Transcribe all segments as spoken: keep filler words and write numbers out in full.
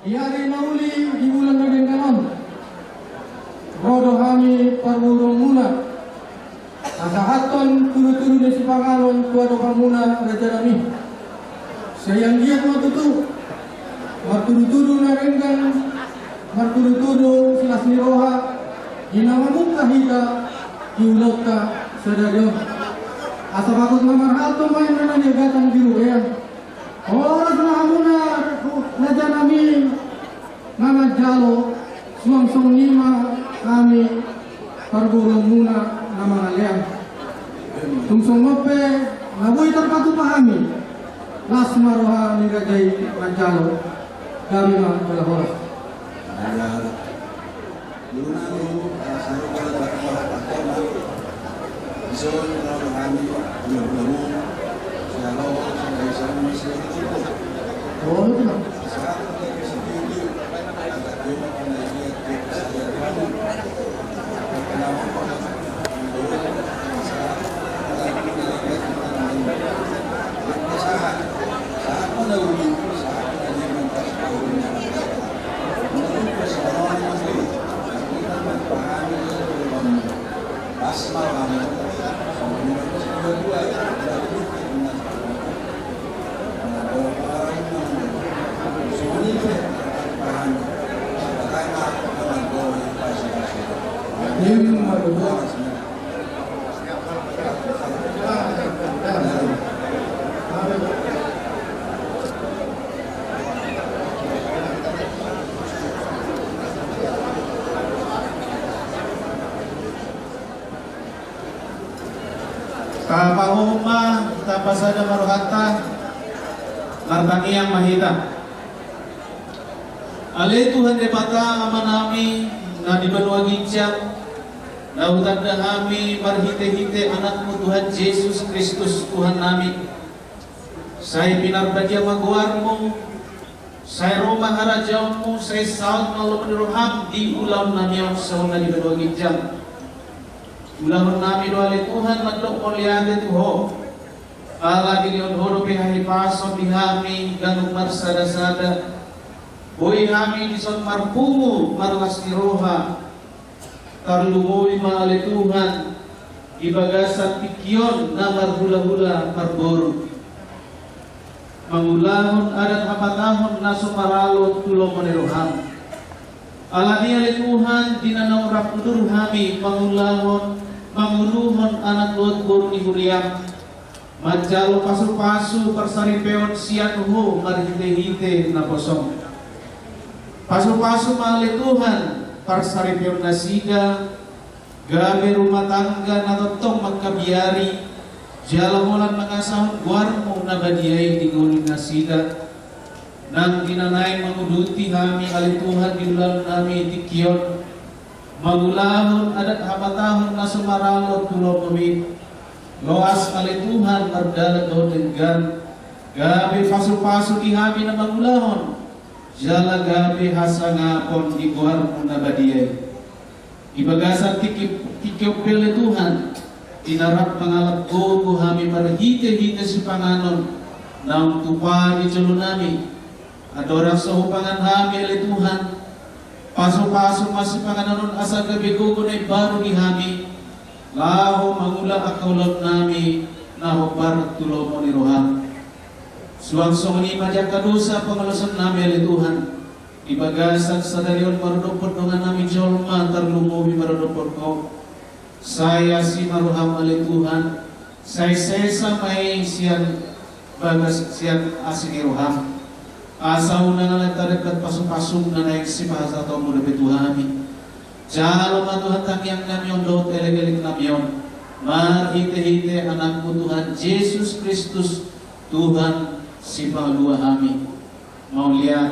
Di ari na uli di bulan na denggan on, ro do hami parboruonmuna, pasahathon tudutudu ni sipanganon tu adopanmuna rajanami. Sai anggiat ma tutu martudutudu na denggan, martudutudu silas ni roha, di na mamungka hita di ulaonta sadari on. Asa bagot na marhalto ma inna na niagatan di robean. Horas ma hamuna rajanami na manjalo, suang songon i ma hami parboruonmuna na mangalean. Tung songon on pe na boi tarpatupa hami, las ma roha ni raja i manjalo. Gabe ma jala horas. Tapahohom ma, tapasada ma rohanta. Martangiang ma hita. Ale Tuhan Debata Amanami na di banua ginjang, na hutanda hami marhitehite Anakmu Tuhan Jesus Kristus Tuhannami. Sai pinarbadia ma goarmu, sai ro ma harajaonmu, sai saut ma lomo ni roham di ulaonnami on songon na di banua ginjang. Ulahonnami do ale Tuhan mandok mauliate tu Ho. Ala dilehon Ho dope hahipason di hami ganup marsadasada. Boi hami dison marpungu marlas ni roha. Tarlumobi ma ale Tuhan di bagasan tingki on na marhulahula marboru, mangulahon adat hapatahon na so maralo tu lomo ni roham. Alani ale Tuhan di na naung rap udur hami mangulahon, manguluhon anak dohot boru ni huriam, manjalo pasupasu parsaripeon sian Ho marhitehite naposom. Pasupasu ma ale Tuhan parsaripeon nasida, gabe rumah tangga na tongtong mangkabiari, jala holan mangasahon goarmu na badia i di ngolu ni nasida. Nang di na naeng manguduti hami ale Tuhan di ulaonnami tingki on, mangulahon adat hapatahon na so maralo tu lomom i, loas ale Tuhan mardalan dohot denggan, gabe pasupasu di hami na mangulahon, jala gabe hasangapon di goarmu na badia i. Di bagasan tingki, tingki on pe ale Tuhan, di na rap mangalap gogo hami marhitehite sipanganon naung tupa di jolonami. Andorang so hupangan hami ale Tuhan, pasupasu ma sipanganon on asa gabe gogo na imbaru di hami, laho mangula angka ulaonnami na hombar tu lomo ni roham. Suang songon i ma di angka dosa pangolosonnami ale Tuhan. Di bagasan sadari on marudophon dongannami jolma tarlumobi marudophon Ho. Sai asi ma roham ale Tuhan, sai sesa ma i sian bagas sian asi ni roham. Asa unang alai tadapot pasupasum na naeng sipasahatonmu dope tu hami. Jalo ma Tuhan tangiangnami on dohot elekeleknami on, marhitehite Anakmu Tuhan Jesus Kristus, Tuhan sipalua hami. Mauliate.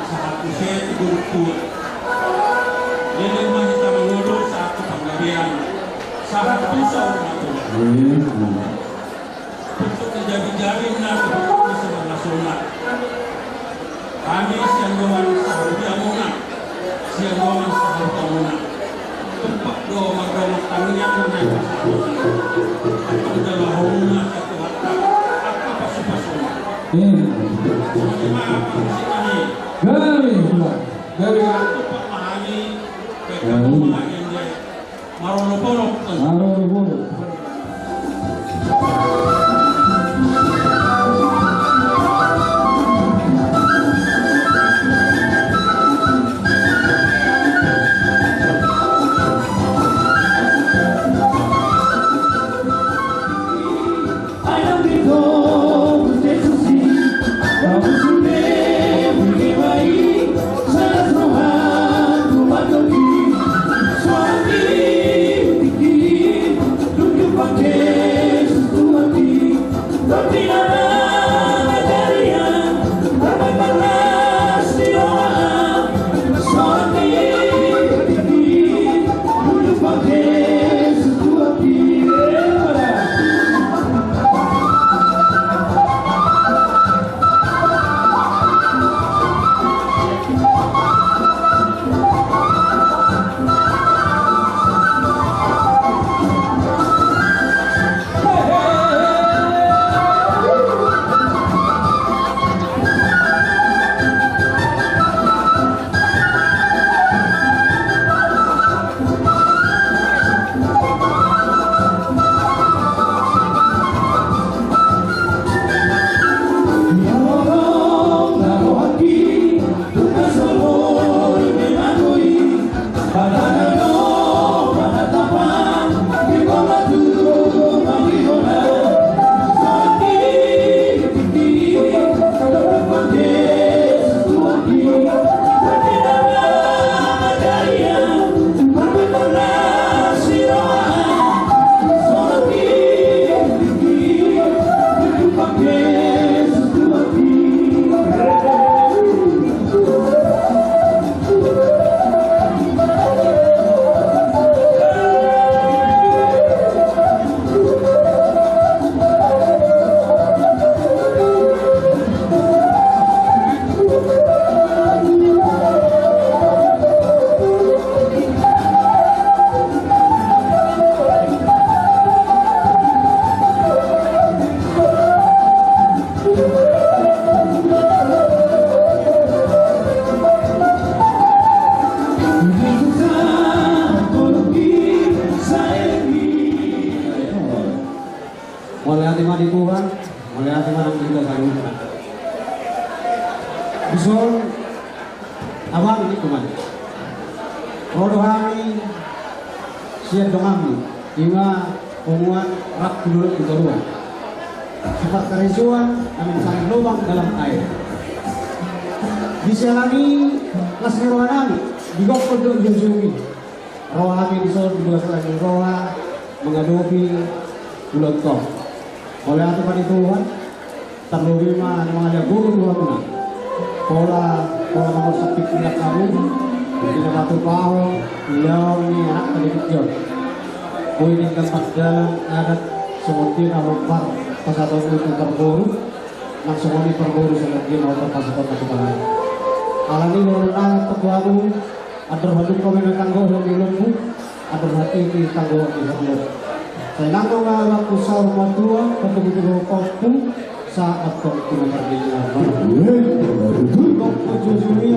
Sahat tu se tu gurukku. Leleng ma hita mangolu sahat tu panggabean. Sahat tu saur matua. Tontu na jabi-jabi na tu sebelah sona. Hami sian dongan sahutamuna. Sian dongan sahutamuna. Tumpak do mardongan tangiang na naeng pasahaton. Angka jalo hamu ma satu harta. Angka pasu-pasuna. Songon i ma angka musik nami. Gabe, Tuan. Gabe. Tumpak ma hami. Gabe. Marolop-olop. Marolop-olop. Di Tuhan, mauliate ma nang di hita saluhutna. Dison, abang ni kuman. Ro do hami sian donganmu, ima punguan rap tu dolok tu toruan. Siparkarejoan na mansari lobang dalam aek. Di sialan i las ni roha nami, di gokhon do jojong i. Ro hami dison di bagasan roha mangadopi ulaonta on. Mauliate ma di Tuhan, tarlobi ma na mangaliat gogo tu hamuna. Pola, pola mangosap pikiran hamu, di na patupahon ulaon ni anakta di tingki on. Boi denggan mardalan adat songon dia na hombar pasahaton tu parboru, nang songon i parboru songon dia na hombar pasahaton tu parboru. Alani i, ulaon na tongtong hamu, andor halumpang ma na tanggohon di lombu, andor hatiti tanggohon di horbo. Sai nang nunga laku saur matua, patemu tu rohangku, sahat antong tu na marnini. Tongtong jojong i,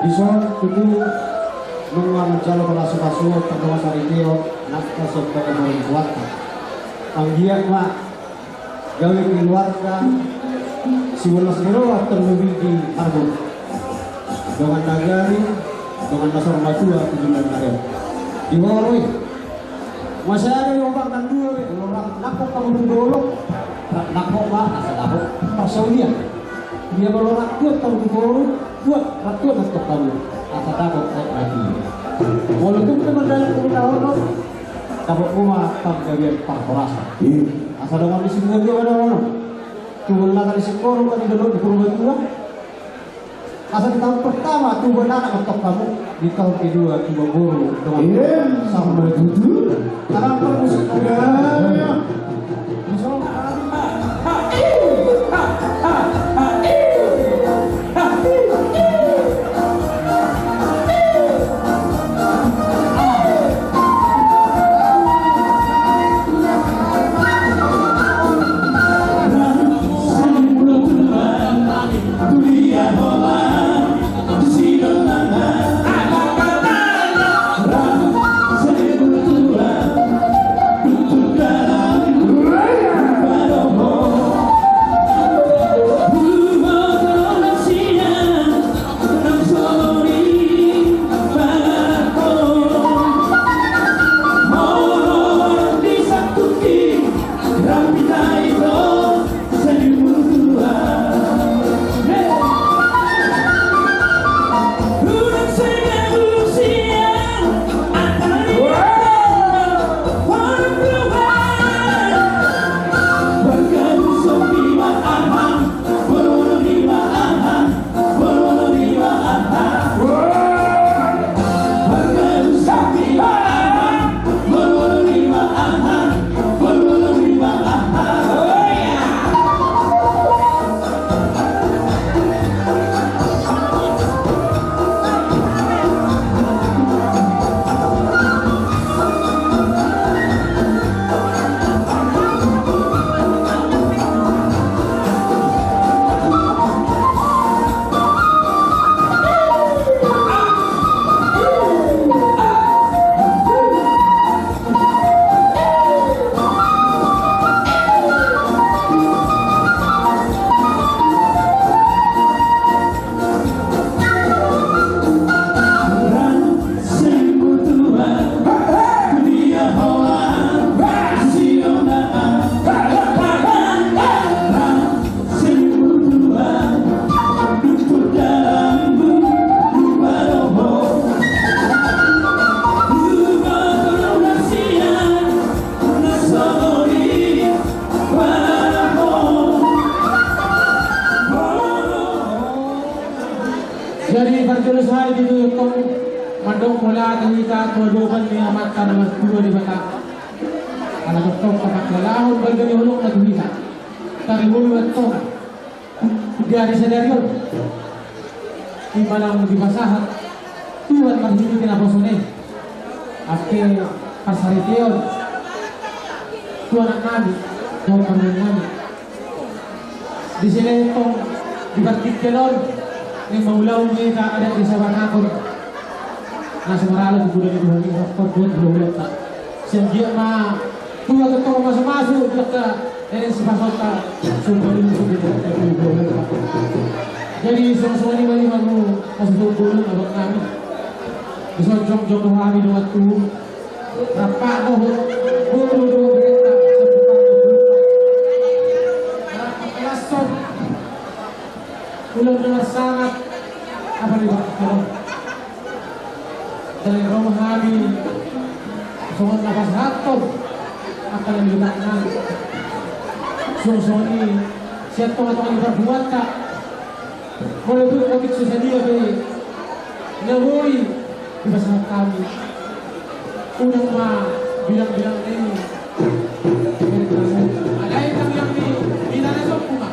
dison tutu nunga manjalo pasu-pasuon, pardongansariteon, nang sian dongan-dongan tuanta. Anggiat ma gabe keluarga sibolas ni roha, tarlobi di harbot. Dongan na gari, dongan na saur matua tu joloan ni ari on. Di ho ro i. Masa ada di ombak nang dua be, molo rap nangkok hamu tu dolok, rap nangkok ma asa dapot parsaulian. Ia molo rap tuat hamu tu toru, tuat, rap tuat nangkok hamu asa dapot aek na uli. Molo tung pe mardalan tu huta on, dapot hamu ma panggabean parhorasan. Asa dongan ni Sibuan dua ma dohonon. Tubuan lata ni Singkoru ma di dolok di Purbatua. Asa di taon pertama tubuan anak ma antong hamu, di taon kedua tubuan boru dongan. Iya. Sama tutu. Tangan permusik. Iya. Jadi parjolo sahali di tutu tong mandok mauliate hita tu adopan ni Amanta na martua Debata. Ala tongtong tapangkalahon balga ni holongna tu hita. Taribolu antong. Gari sadari on. Ima naung dipasahat Tuhan marhite naposona i. Ate parsariteon tu anak nami, dohot parumaen nami. Di sini tong di partingkian on, naeng mangulahon hita adat di Sabatahon. Na so maralo tu poda ni Tuhan i, rap buat hulahulanta. Sian dia ma Tua tongtong mamasu-masu, jaka, eh, sipasonta, sumpah ini sudah jadi, songon i ma, i ma, mamasu-masu, abang nami. Bisa jongjong do hami dongan tubu. Rap dohot boru, dohot berenta, sabukan do berupa. Rap langsung. Ulang dengan sangat, apa nih, Pak? Dari rumah hami, songon na pasahathon angka na niluluan nami. Songon i, sian tonga-tonga ni parbuatta. Molo tung otik so sadia pe na boi dipasahat hami, unang ma bilang-bilang ni. Alai tangihon ni hita na sombu ma.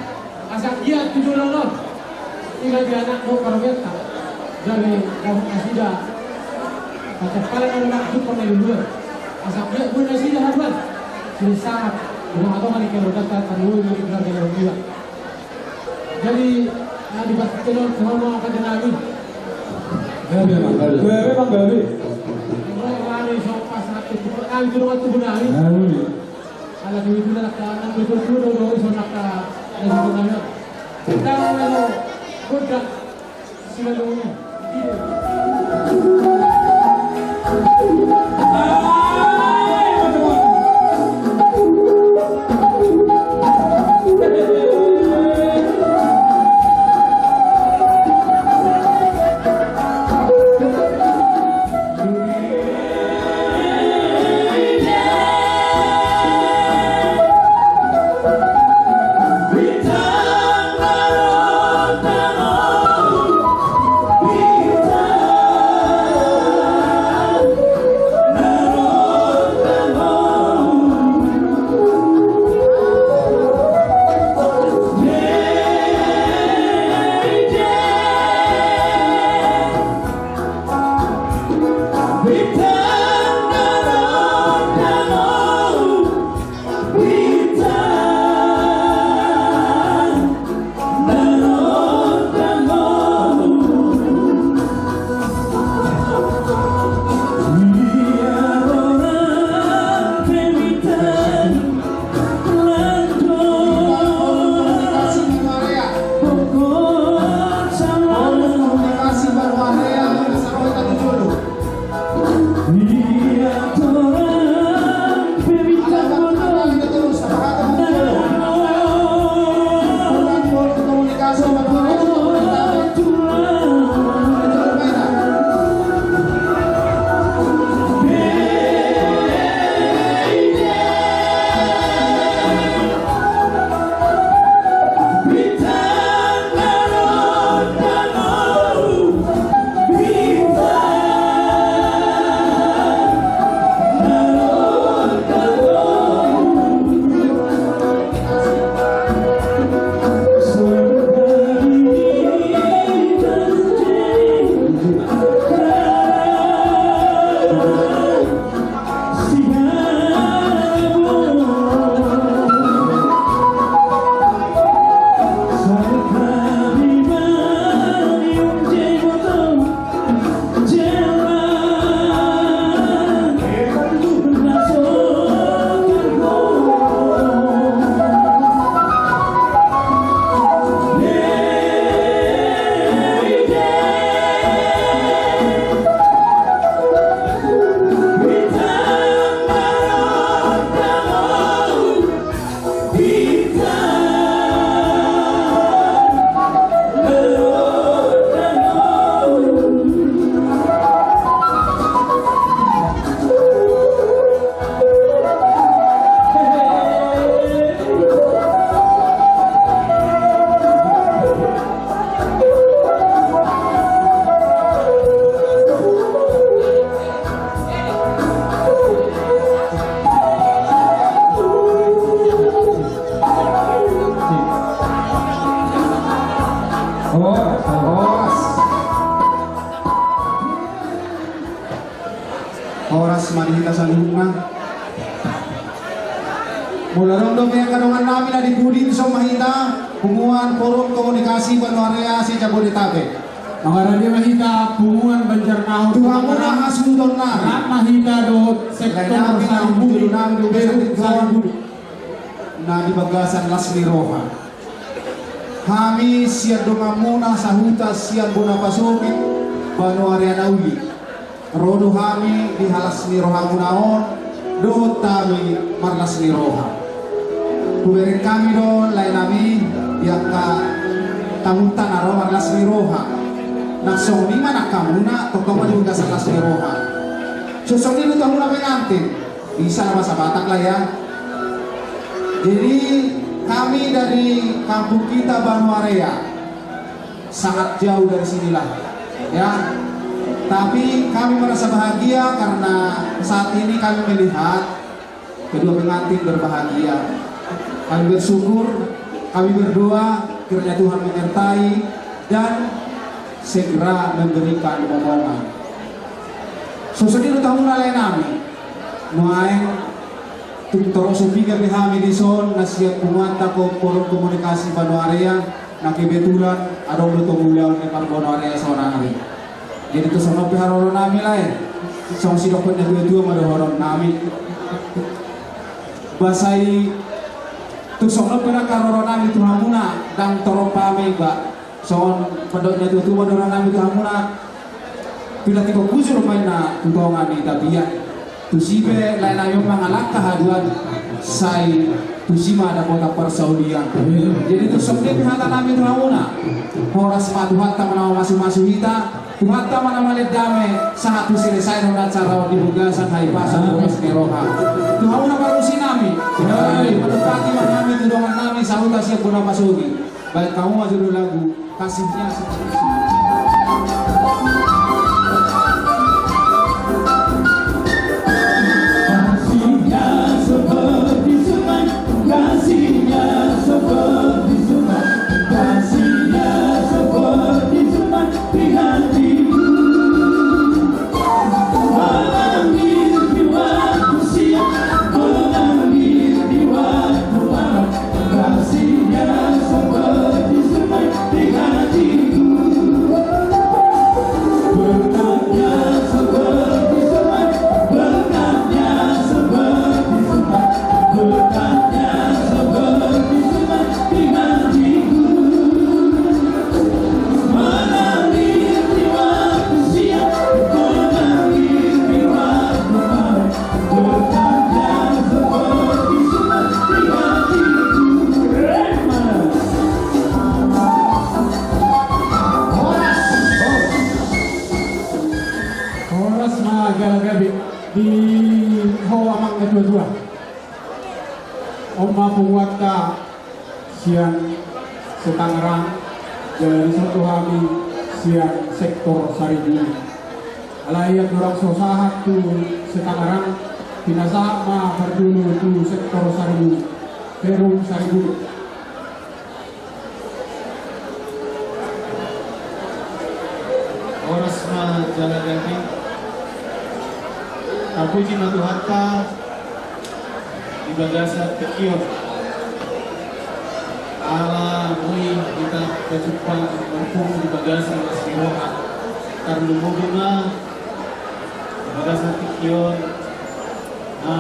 Asa anggiat tu joloan on, i ma di anak dohot parrobeanta, gabe dapot nasida pacampalan na maksud pernah duluan. Asa anggiat boi nasida haduan, sude sangap di tonga-tonga ni keluarganta, tarlumobi di keluarga ni Romiwa. Jadi, na dipasuk tolong tu hamu angka dongan nami. Gabe, Bang, gabe. Gabe, Bang, gabe. Dongan nami, so pas nanti tu dongan tubu nami. Gabe. Ala kebetulan angka nang betul tu do, do, so angka na di dongan nami. Kita mau melo godang. Horas, horas. Horas ma di hita saluhutna. Molo adong dope angka dongan nami na di pudi, dison ma hita punguan Forum Komunikasi Banuarea se-Jabodetabek. Mangarade ma hita punguan Banjarnahor. Tu hamuna hasuhuton nami. Rap ma hita dohot sektor Saribu. Lae nami, Saribu. Jolo nami di bagasan tingki on, Saribu. Na di bagasan las ni roha. Hami sian donganmuna sahuta sian Bona Pasogit, Banuarea na Uli. Ro do hami di halas ni rohamuna on, dohot hami marlas ni roha. Hubereng hami do, lae nami, di angka tamunta na ro marlas ni roha. Nang songon i ma nang hamuna, tongtong ma di bagasan las ni roha. Songon i do tu hamuna pengantin. Bisa na bahasa Batak lah ya. Jadi, kami dari kampung kita Banuarea. Sangat jauh dari sinilah, ya. Tapi kami merasa bahagia karena saat ini kami melihat kedua pengantin berbahagia. Kami bersyukur, kami berdoa kiranya Tuhan menyertai dan segera memberikan momongan. Songon i do tu hamuna, lae nami. Nuaeng, tung torop so piga pe hami dison, na sian punguanta Forum Komunikasi Banuarea, na kebetulan adong do tong ulaon ni parbanuarea saonari. Jadi tung songon on pe haroro nami, lae, songon sidohonon ni natuatua ma dohonon nami. Ba sai tung songon on pe nang haroro nami tu hamuna, ndang torop hami ba. Songon pandok ni natuatua ma dohonon nami tu hamuna. Pila tiba bujur ma inna tu tonga ni tapian. Tusi pe lae nami on mangalangka haduan, sai tusi ma dapotan parsaulian. Jadi tung songon i pe hata nami tu hamuna. Horas ma Tuhanta ma na mamasumasu hita. Tuhanta ma na mangalean dame sahat tu selesaion acara on di bagasan hahipason, horas ni roha. Tu hamuna parmusik nami. Manopoti ma hami tu dongan nami sahuta sian Bona Pasogit. Baen hamu ma judul lagu Kasihnya Seperti Sungai. Kasihnya seperti sungai, kasihnya seperti sungai, kasihnya seperti sungai di hatiku. Mengalir di waktu siang, mengalir di waktu malam. Kasihnya seperti sungai di hatiku. Berkatnya seperti sungai, berkatnya seperti sungai, berkatnya seperti sungai di hatiku. Mengalir di waktu siang, mengalir di waktu malam. Horas ma jala gabe di ho amang natuatua. On ma punguanta sian Setangerang, jala dison do hami sian sektor Saribu. Alai ia dorang so sahat tu Setangerang, pinasahat ma parjolo tu sektor Saribu, Perum Saribu. Horas ma jala gabe. Tapuji ma Tuhanta di bagasan tingki on. Ala boi hita tajumpang marpungu di bagasan las ni roha. Tarlumobi ma di bagasan tingki on na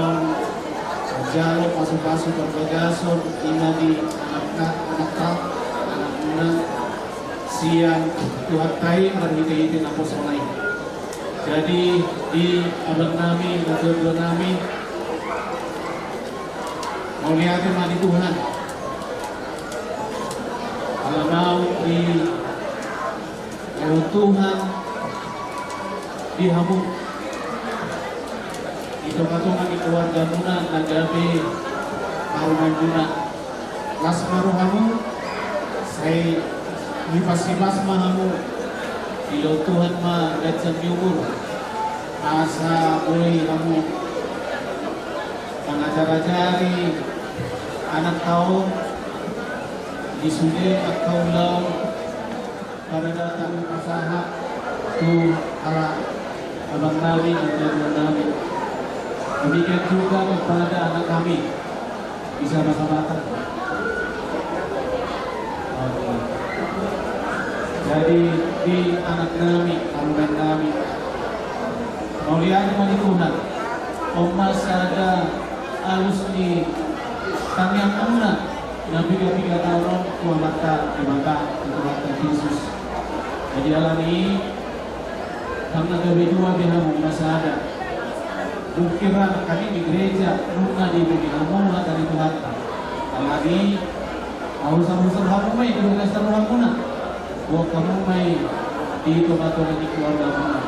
manjalo pasupasu parbagason i ma di anakna, anakta, anakmuna. Sian Tuhanta i marhitehite naposona i. Jadi di abang nami, natuatua nami, mauliate ma di Tuhan. Ala mau di Tuhan di hamu, di tongatonga ni keluargamuna na gabe parumaenmuna. Las ma rohamu, sai hipas-hipas ma hamu. Dilehon Tuhan ma ganjang ni umur, asa boi hamu mangajarajari anakta on di sude angka ulaon. Pada datang pasahat tu halak abang nami, abang nami. Demikian juga kepada anak kami. Bisa bahasa Batak? Oke. Jadi, Di anak nami, parumaen nami. Mauliate ma di Tuhan. On ma sada alus ni tangiangmuna na piga-piga taon on tu Amanta Debata, tu Tuhanta Jesus. Jadi alani i, nang na gabe dua be hamu, on ma sada. Mungkin ra hami di gereja, nunga diboto hamu hata ni Tuhanta. Alani i, ahu sabu-sabu hamu ma i, di bagasan rohamuna. Boan hamu ma i di tonga-tonga ni keluargamuna.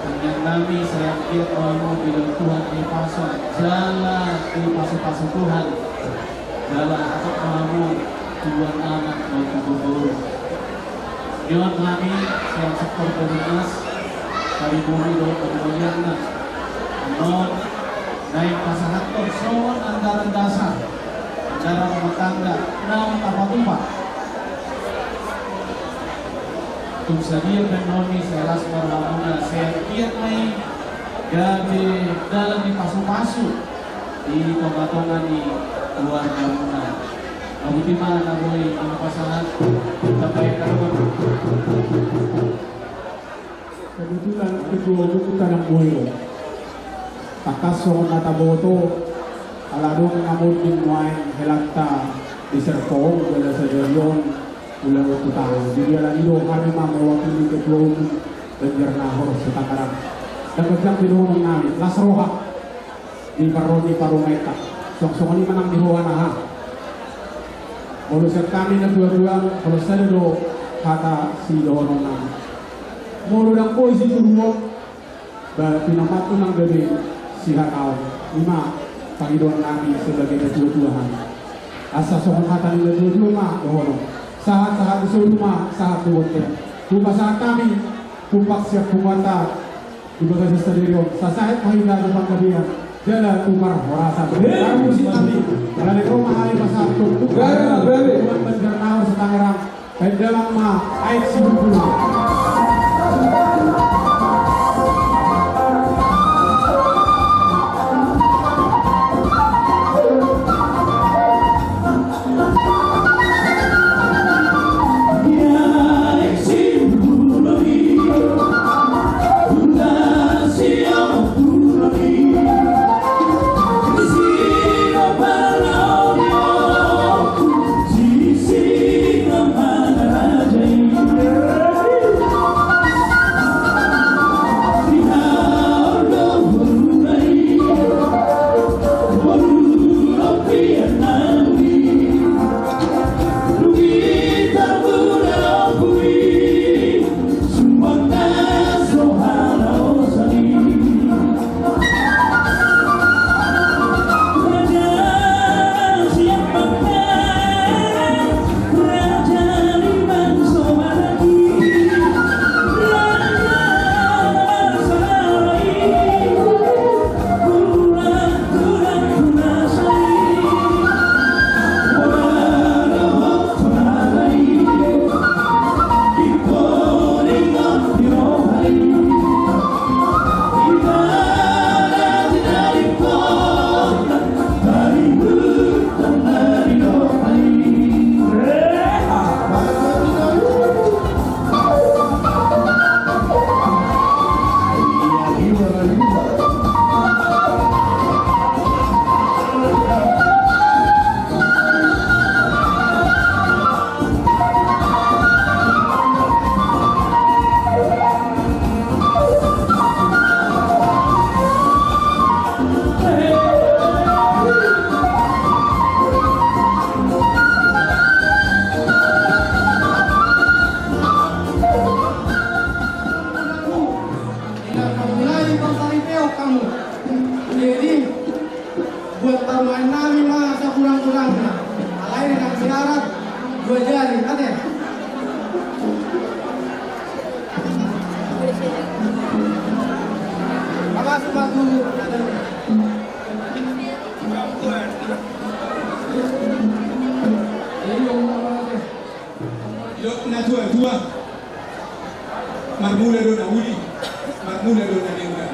Tangiang nami, sai anggiat ma hamu dilehon Tuhan hahipason, jala dipasu-pasu Tuhan, jala hatop ma hamu tubuan anak dohot tubuan boru. Nion hami sian sektor Perumnas, Kaliboru dohot hamu mauliate. Annon naeng pasahathon songon anggaran dasar, anggaran rumah tangga naung tapatupa. Tung sadia pe annon i, sai las ma rohamuna, sai anggiat ma i gabe dalan ni pasu-pasu di tonga-tonga ni keluargamuna. Boti ma na boi mangapasahat. Sampai karuan. Kebetulan ketua umum Tanah Muero. Tangkas songon na taboto, ala adong na monding nuaeng helanta di Serpong, jala sadari on ulaon tu tahu. Jadi alani do hami ma mewakili ketua umum Banjarnahor se-Tangerang. Dapot jam di dohonon nami, las roha di parro ni parumaenta. Songon-songon i ma nang di roha na ha. Molo sian hami na tua-tua, molo sada do hata sidohonon nami. Molo ndang boi situruon, ba pinamatu nang gabe sihataon. I ma pangidoan nami sebagai na tua-tua hami. Asa songon hata ni na tua-tua ma dohonon. Sahat-sahat di solu ma, sahat tu bontean. Hupasahat hami tumpak sian punguanta di bagasan sadari on, sasahit ma hita tu panggabean jala tu parhorasan. Parmusik nami, alani i ma hami pasahathon tu Tuan Banjarnahor se-Tangerang, baen dalan ma Aek Sibulbul. Mulai parsaripeon hamu. Jadi, buat parumaen nami ma sakurang-kurangna. Alai nang siarat dua jari, ate. Awas, batu. Jadi, Didok na tua-tua, marmula do na uli, marmula do na denggan.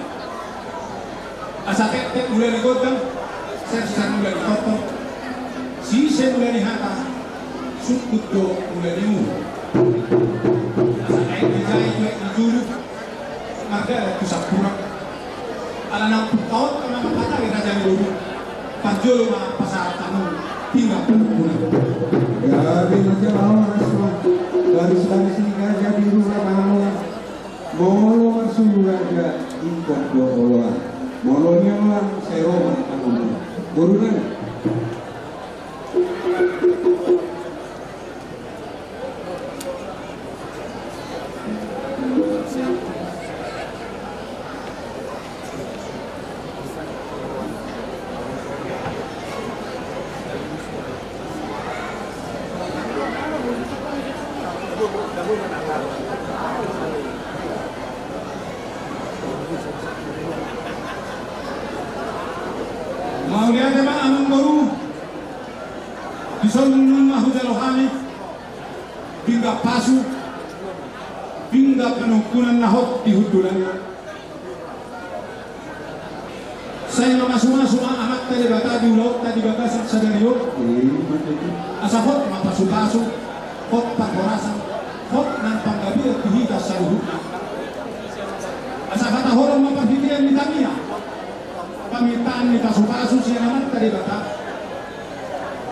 Asa tektek mula ni gondang, serser mula ni tongtong, sise mula ni hata, sungkun do mula ni uhum. Asa aek ni jai tu aek ni julu, mardalan tu sampurang. Ala naung pungkaon ma mangkatai raja ni boru. Parjolo ma pasahat hamu pinggan panungkunan. Gabe ma jala horas ma. Baris-baris ni gaja di rura Pangamoan. Molo marsuru raja ingkon do oloan. Molo nian sai ro ma pangamoan. Boru nami. Mauliate ma amang boru. Dison ma hujalo hami pinggan pasu, pinggan panungkunan na hot di hundulanna. Sai mamasu-masu ma Amanta Debata di ulaonta di bagasan sadari on. Asa hot ma pasu-pasu, hot parhorasan, hot nang panggabean di hita saluhutna. Asa hatahonon ma parhitean ni tangiang, pamintaan ni pasu-pasu sian Amanta Debata.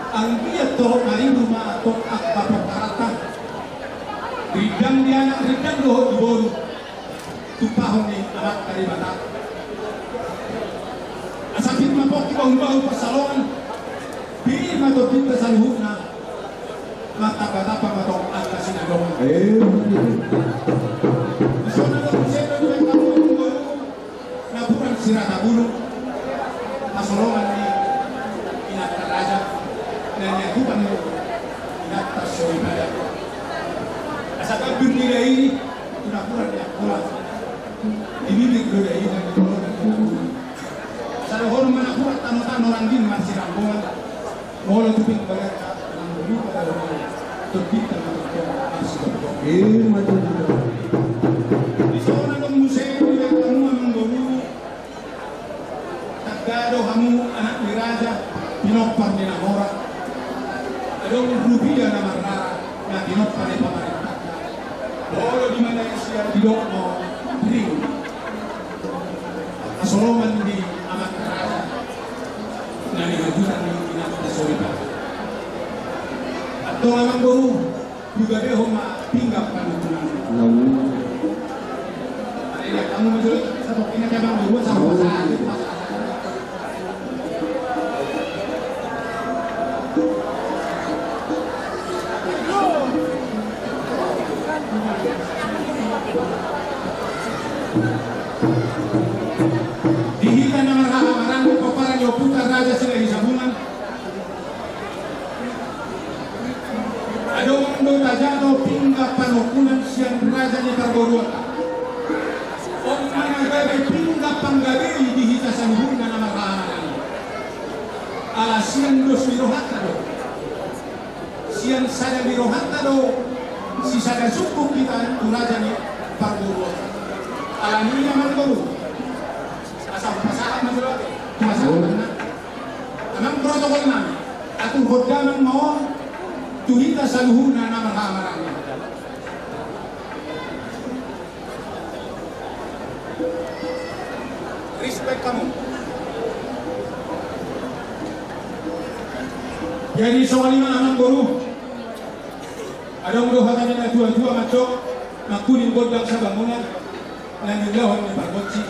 Anggiat torop maribur ma antong angka pomparan, rindang di anak, rindang dohot di boru, tumpahon ni Amanta Debata. Asa pir ma pongki bahu-bahu pansalongan, pir ma tondinta saluhutna, martamba-tamba ma antong angka sinadongan. Dison ma muse tu angka boru, napuran sirata bulung, hasolongan ni inanta raja, na niagupan ni inanta soripada. Asa gambir ni daini tu napuran ni angkola, dibibir do daina di tolonan ni angkola. Asa dohonon ma napuran tano-tano rangging marsiranggongan. Molo tu pinggan badan, nang bulu pada rumah, tondinta ma tongtong marsidok-dok. Ima tutu. Dison adong muse di angka muna amang boru. Tangkas do hamu anak ni raja, pinompar ni na mora. Adong rupia na marrara, na pinompar ni pamarentanta. Molo di Malaysia didok do ring. Hasolongan ni amanta raja, na niagupan ni inanta soripada. Antong amang boru, hugabehon ma pinggan panungkunan. Lalu. Ada yang kamu menjelaskan satu pinggan amang boru sama pasangan. Di hita na marhaha maranggi pomparan ni ompunta Raja Silahisabunga, adong do tajalo pinggan panungkunan sian raja ni parboruonta. On ma na gabe pinggan panggabei di hita saluhutna na marhaha maranggi. Ala sian dos ni rohanta do. Sian sada ni rohanta do sisada sungkun hita tu raja ni parboruonta. Alani i amang boru, asa pasahat ma jolo ate, pasahat ma. Amang protokol nami, aturhon damang ma on tu hita saluhutna na marhaha maranggi. Respect hamu. Jadi songon i ma amang boru. Adong do hata ni na tua-tua mandok, mangkuling gondang sabangunan, na niulahon ni pargonsi.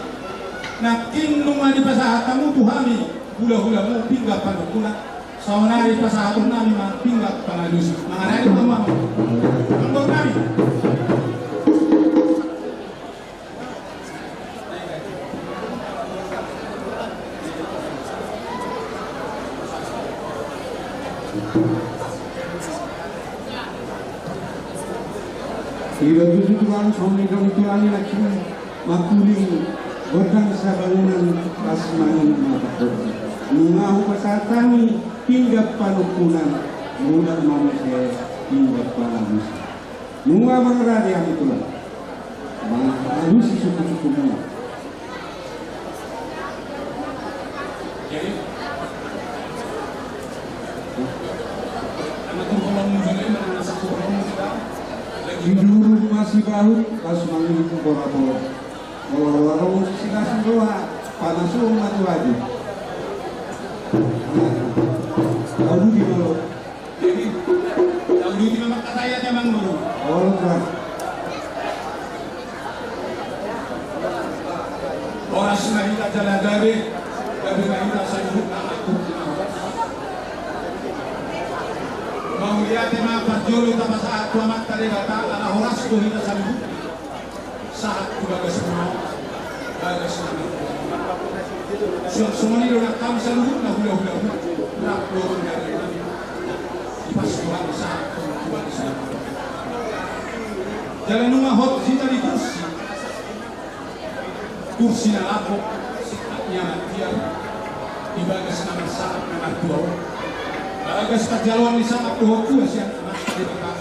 Nangkin nunga dipasahat hamu tu hami hulahulamu pinggan panungkunan. Saonari pasahaton nami ma pinggan pangalusi. Mangarani ma hamu. Amang boru nami. Iba tutu tulang songon i do tulang i nangkin mangkuling gondang sabangunan pas mangihuthon ma pargonsi. Nunga hupasahat hami pinggan panungkunan, mulak ma muse pinggan pangalusi. Nunga mangarade hami tulang mangalusi suku-sukumuna. Jadi, anak turun musik ini mana satu orang musik. Sibahu, laos mangihuthon boraboran. Molo roha ro silas ni roha, panas roha ma tu ahu. Ahu di molo. Jadi, ahu di molo kata ya, teman molo. Olo, Pak. Horas ma hita jala gabe, gabe ma hita saluhutna. Mauliate ma parjolo tapasahat tu Amanta Debata, ala horas do hita saluhutna. Sahat tu bagas na, bagas na. Suang songon i do nang hami saluhutna hulahula, rap dohot gabe nami. Dipas Tuhan sahat tu bagas na. Jala nunga hot hita di kursi. Kursi na lambok, singkat ni anak tiar, di bagas na marsangap na martua on. Bagas parjaloan ni sangap dohot tua sian Amanta Debata.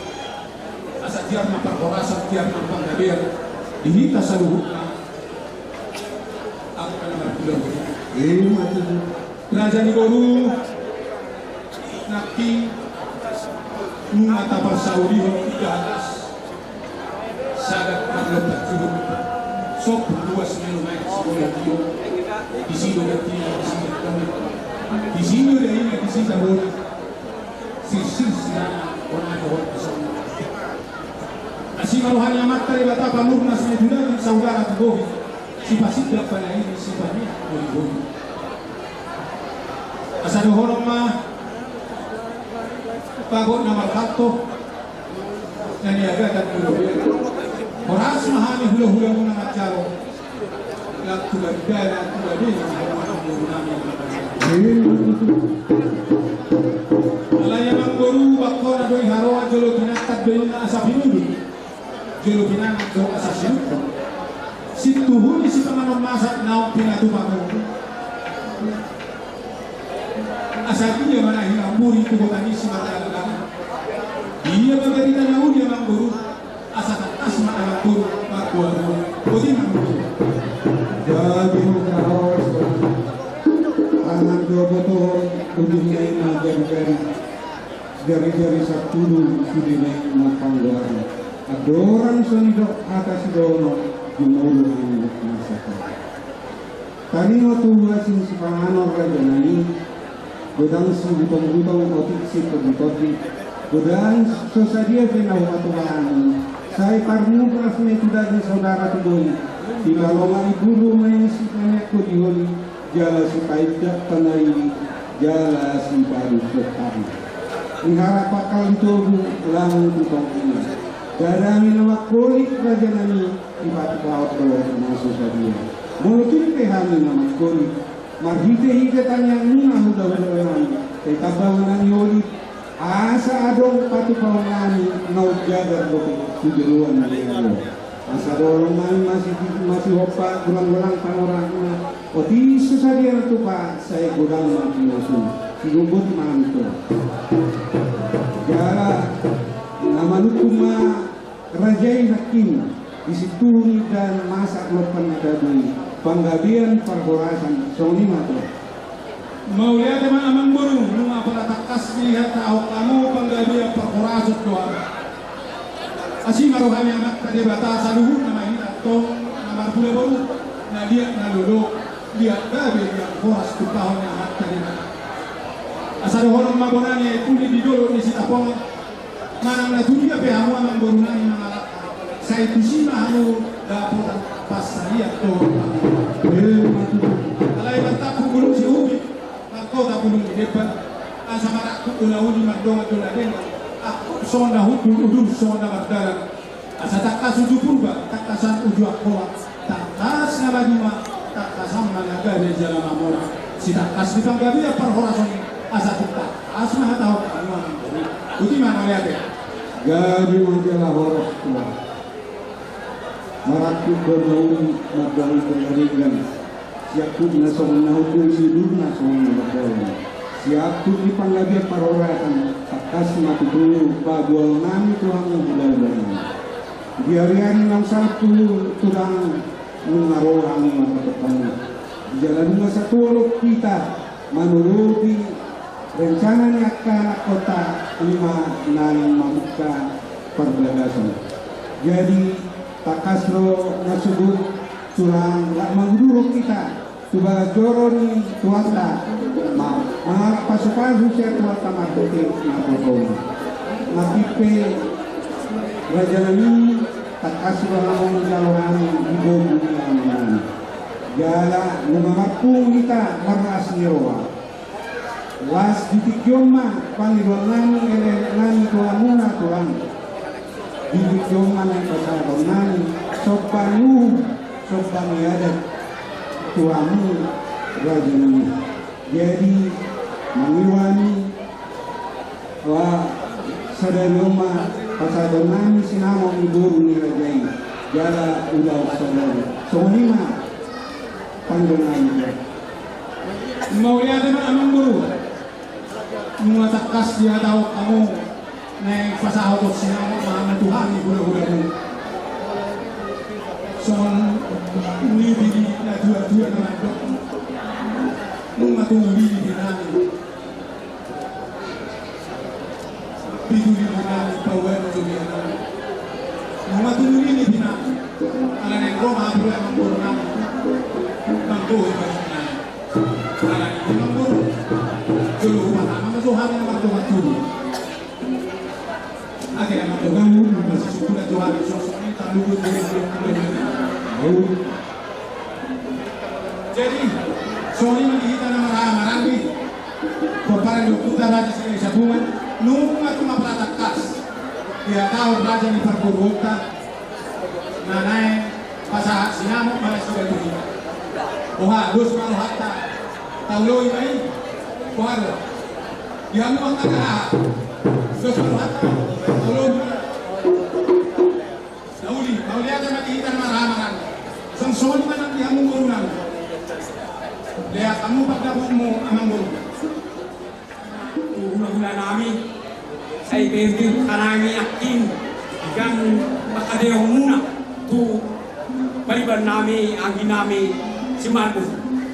Asa tiar ma parhorasan, tiar ma panggabean di hita saluhutna. Angka na martua on. Ima tutu. Raja ni boru, nangkin nunga taparsaulihon di atas. Sagat marlompan juruk. Sok luas melo naik sikola tio. Di sini ada tio, di sini ada tio. Di sini ada ini, di sini ada bola. Sisir sirana, kona ada bola di sana. Asi ma roha ni Amanta Debata pamurnas ni tulang saudara tu bohi. Sipasindak panaili, sipaniak boli-boli. Asa dohonon ma bagot na marhalto na niagatan tu robean. Horas ma hami hulahulamuna manjalo. Nang tu bandana tu bandana. Alai amangboru, bangkona do i haroa, jolo pinantan do i na asa pinudun. Jolo pinangan do asa sinumpung. Situhu ni sipanganon masak naung pinatupa ho. Asa dia ma na hinamburi tu kota ni si mardalan. Dia ma barita na uli amangboru. Asa tangkas ma amangboru margoar-goar. Boti ma amangboru. Jadi mungkin haroa. Tangan dua botol ujungnya ima jari-jari. Jari-jari sampulu sude naeng manggoari. Andorang so nidok hata sidohonon, jumolo anggo na sahat. Taringot tu huaso ni sipanganon raja nami, godang sibutong-butong otik sitondi-tondi, godang so sadia pe na huhatubahon, sai parmuras ma i tu daging saudara tu bohi, di balongan i bulu ma i sipaniak holi-holi, jala sipaindak panaili, jala sipaduhon hami. Di harap akal di togu, laho tu tonggi. Jala hami na mangholit raja nami, dipatupaon do na so sadia. Molo tung pe hami na mangholit, marhite-hite tangiangmuna hula-hula nami, sai tamba ma na niholit, asa adong patupaon nami, na umjagar dope tu joloan ni ari on. Asa dohonon nami masi, masihompa, golang-golang panorangna, otik so sadia na tupa, sai godang ma pinasu, sigogot manto. Jala, na manungkun ma raja i nangkin, di situhun dan masak lompan na tabo i, panggabean parhorasan, songon i ma tutu. Mauliate ma amangboru, nunga pola tangkas dihatahonon hamu panggabean parhorasan do. Asi ma roha ni Amanta Debata saluhutna ma hita tong na marhula boru, na liat na lolo, liat gabe liat horas tumpahon ni Amanta Debata. Asa dohonon ma bona ni ai puli di dolok ni Sitapongan. Manang na tudia pe hamu amangboru nami mangalangka, sai tusi ma hamu dapotan pansarian dohot panghiburan. Alai martampuk bulung Sihombing, markota bulung ni Demban, asa marangkup do na uli, mardongan do na denggan, angkup songon na hundul, udut songon na mardalan. Asa tangkas uju Purba, tangkasan uju Angkola, tangkas na maduma, tangkasan ma na gabe jala mamora. Sitangkas ni panggabean parhorasan i, asa tung tangkas ma hatahon hamu amangboru. Boti ma, mauliate. Gabe ma jala horas tua. Marangkup do na uli, mardongan do na denggan. Siangkup na songon na hundul, siudut na songon na mardalan. Siangkup ni panggabean parhorasan, tangkas ma tutu paboaon nami tu hamu hula-hula nami. Di ari-ari naung salpu tu dang nunga ro hami martopot hamu. Jala nunga satua do hita manuruti rencana ni angka anakhonta, ima naeng mamungka parbagason. Jadi, tangkas do na sogot tulang, laho manguduhon hita tu bagas joro ni Tuhanta, ma-, mangalap pasupasu sian Tuhanta marhite na toto i. Nangkin pe, raja nami, tangkas do hamu manjalo hami di boru ni amang nami. Jala nunga marpungu hita marlas ni roha. Las di tingki on ma pangidoan nami, elekelek nami tu hamuna tulang. Di tingki on ma na pasahaton nami somba ni uhum, somba ni adat tu hamu raja nami. Jadi, mangido hami, wah, sadari on ma pasahaton nami sinamot ni boru ni raja i. Jala ulaon sadari. Songon i ma pangidoan nami. Mauliate ma amang boru. Nunga tangkas dihatahon hamu, naeng pasahaton sinamot ma hamu tu hami hulahulamu. Songon nidok ni natuatua na mandok, nunga tung lili di nami. Pitu lili nami, pauan joli nami. Nunga tung lili di nami. Ala naeng ro ma hamu amang boru nami. Manggohi balik nami. Ala ni amang boru. Jolo hupatama ma jo hami na mardongan tubu. Ate amang boru, masisukula jo hami, sosok ni talugut. Jadi, songon i ma di hita na marhaha maranggi. Pomparan ni ompunta Raja Silahisabungan, nunga tung apala tangkas dihatahon raja ni parboruonta, na naeng pasahat sinamot ma na sigaduhi. Boha, dos ma rohanta, tauloi ma i. Boha do? Di hamu angka na aha? Dos ma rohanta, tauloi ma. Na uli, mauliate ma di hita na marhaha maranggi. Songon i ma nang di hamu boru nami. Lean hamu pardapotmu amang boru. Tu hulahula nami, sai berdi hanami angkin, ikan pangkataion muna tu pariban nami, anggi nami Simarmon.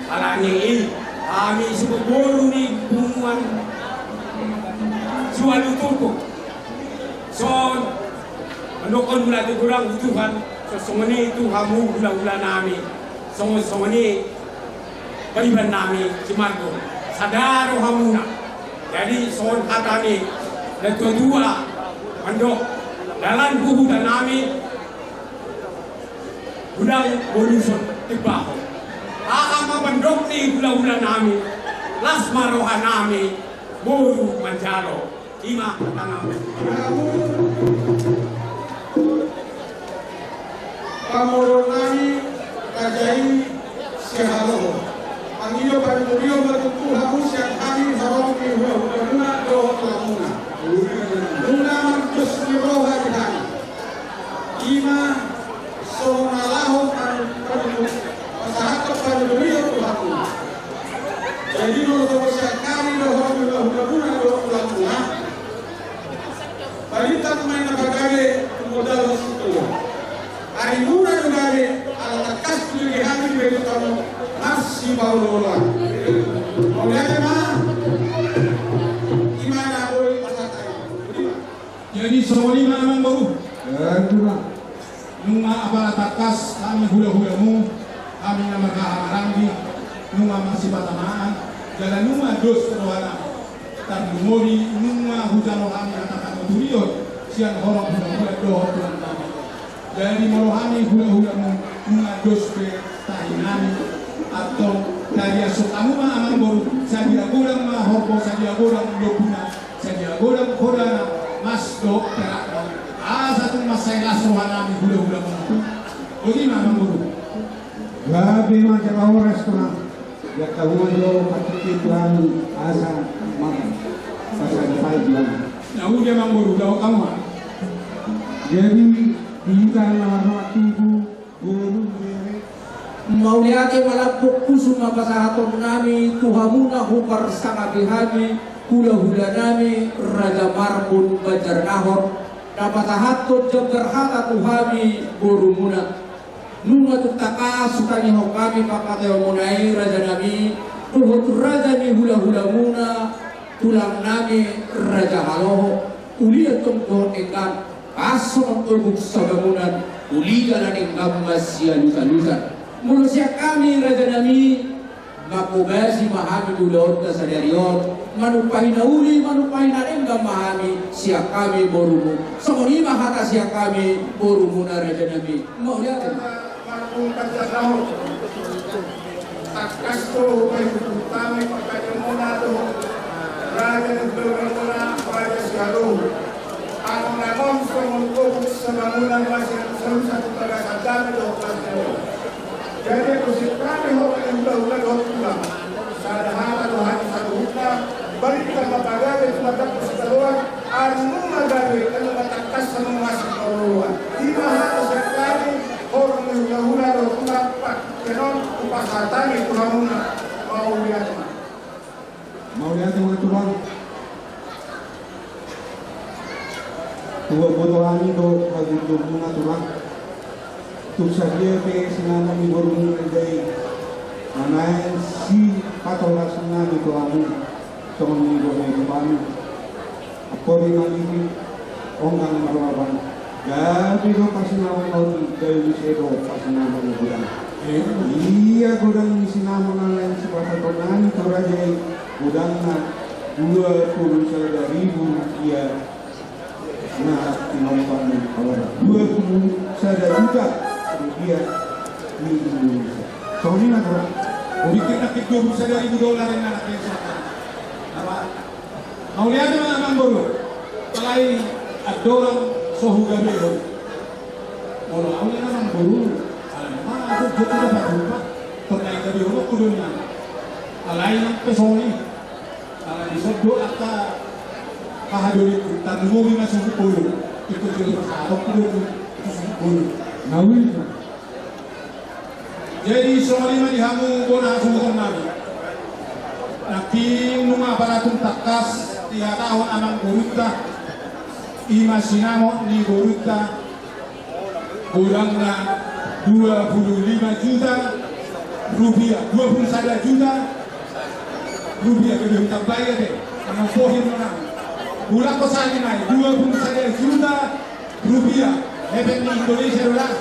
Alani i, hami siboru ni punguan Siualu Turpuk. Songon mandokkon mauliate godang tu Tuhan, songon i tu hamu hulahula nami, songon, songon i pariban nami Simarmon, sada rohamuna. Jadi songon hata ni natuatua mandok, dalan huhuda nami godang boluson timbahon. Aha ma mandok ni hulahula nami, las ma roha nami boru manjalo. Ima tangan. Pamoruon nami raja i Sihaloho. Mangido panuturion ma tutu hamu sian hami horong ni hulahulamuna dohot tulangmuna. Nunga mardos ni roha di hami. Ima songon na laho panu-, panu-, pasahathon panuturion tu hamu. Jadi molo songon sian hami dohot hulahulamuna dohot tulangmuna, balintang ma i na pagabe tu modal hosipol. Arimuna do gabe, ala tangkas do di hami dibahen hamu marsipaolooloan. Mauliate ma. Ima na boi pasahat hami. Jadi songon i ma amang boru. Jadi ma. Nunga apala tangkas hami hulahulamu, hami na marhaha maranggi, nunga marsipata maaf, jala nunga dos rohanami. Tarlumobi nunga hujalo hami hata panuturion sian horong hulahula dohot tulang nami. Jadi molo hami hulahulamu nunga dos pe tahi nami, antong tariashon hamu ma amang boru, sadia godang ma horbo, sadia godang lombuna, sadia godang hodana, mas dohot perakna. Asa tung mansai las rohanami hulahulamu. Boti ma amang boru. Gabe ma jala horas tulang. Jala hamu ma jo patik tulang asa ma pasada pai tulang. Na uli amang boru, laho hamu ma. Jadi di hita na marhaha tubu. Mauliate ma lambok pusu ma pasahaton nami tu hamu na huparsangapi hami, hulahula nami Raja Marbun Banjarnahor, na pasahathon jambar hata tu hami borumuna. Nunga tung tangkas hutangihon hami pangkataionmuna i raja nami, dohot raja ni hulahulamuna, tulang nami Raja Haloho, ulian tong dohot denggan. Asa mangkobuk sabangunan, uliga na denggan ma sialusalusan. Molo sian hami raja nami, mangkobasi ma hami ulaonta sadari on, manumpahi na uli, manumpahi na denggan ma hami sian hami borumu. Songon i ma hata sian hami borumuna raja nami. Mauliate ma. Marhum panjaha ho. Tangkas do hupaihut hami pangkataion muna do raja ni hulahula muna, raja Sihaloho. Annon annon songon gobuk sabangunan, masialusalusan tu bagasan dame dohot panjaha ho. Jadi muse hami horong ni hulahula dohot tulang, sada hata do hami saluhutna. Barita ma pagabe tu mardampus sitadoan. Annon ma gabe, annon ma tangkas, annon ma sipaoloan. I ma hata sian hami horong ni hulahula dohot tulang, pangkataion on hupasahat hami tu hamuna. Mauliate ma. Mauliate ma tulang. Huboto hami do hagundongmuna tulang. Tung sadia pe sinamot ni borumuna i, na naeng sipatolasna do tu hamu. Songon na nidok ni tubami. Ampori ma lihim, onggang ma roha bang. Gabe do pasinamot na otik, gabe muse do pasinamot na godang. Ia godang ni sinamot na naeng sipasahaton nami tu raja i, godangna dua pulu sada ribu rupiah. Na tinompa ni orang dua pulu sada juta rupiah di Indonesia. Songon i ma tulang. Hubikin na dua pulu sada ribu dolar i na naeng. Apa? Mauliate ma amangboru. Alai andorang so hugabehon, molo au ni amangboru, alai ma aku joki dapat lupa. Pernah gabehon aku do nian. Alai nang pe songon i. Alai dison do angka hahadoli, tarlumobi ma suhut bolon. Ikut jolo pasahatonku do tu suhut bolon. Na uli tu. Jadi songon i ma di hamu bona hasuhuton nami. Nangkin nunga pala tung tangkas dihatahon amangborunta, i ma sinamot ni borunta, godangna dua pulu lima juta rupiah, dua pulu sada juta rupiah, gabe hutambai ate. Amang pohir nona. Ulang ko sagi nai, dua pulu sada juta rupiah. Hepeng ni Indonesia do lah.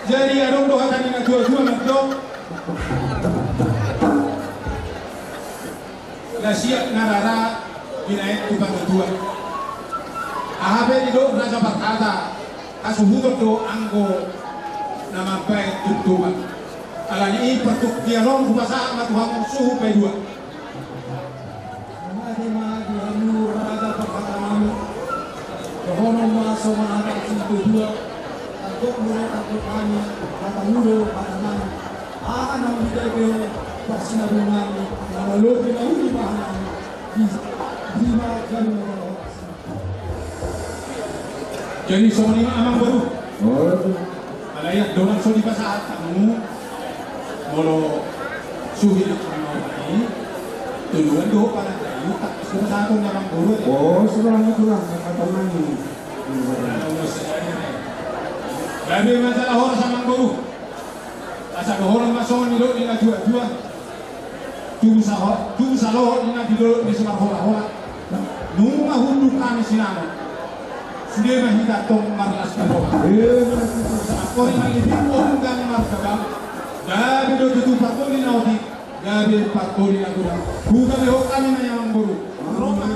Jadi adong do hata ni natuatua mandok, na siap na rara binahen tu patutua. Aha pe didok raja parhata, hasuhuton do anggo na mambahen tuntungan. Alani i partingkian on hupasahat ma tu hamu suhut paidua. Mauliate ma di hamu raja parhata nami. Dohonon ma songon hata ni natuatua. Tangkok muna tangkok hami, hata muna hata nami. Aha na hujalo pe ho, pasinabung nami, na malobi na uli pahanami. Di, di ma gabe ma. Jadi songon i ma amangboru. Alai andorang so dipasahat hamu, molo suhi na hamu i, tuluan do ho panandai, tangkas do pasahaton ni amangboru. Oh, sudah lama tulang, angkatan nami. Gabe ma jala horas amangboru. Asa dohonon ma songon nidok ni natuatua. Tubu saho-, tubu salohot ninna di dolok ni so marholahola. Nunga hundul hami sinamot, sude ma hita tong marlas ni roha. Sahat hori ma lihim, onggang margabang. Gabe do tutu partoli na otik, gabe partoli na godang. Hugabehon hami ma i amangboru. Ro ma.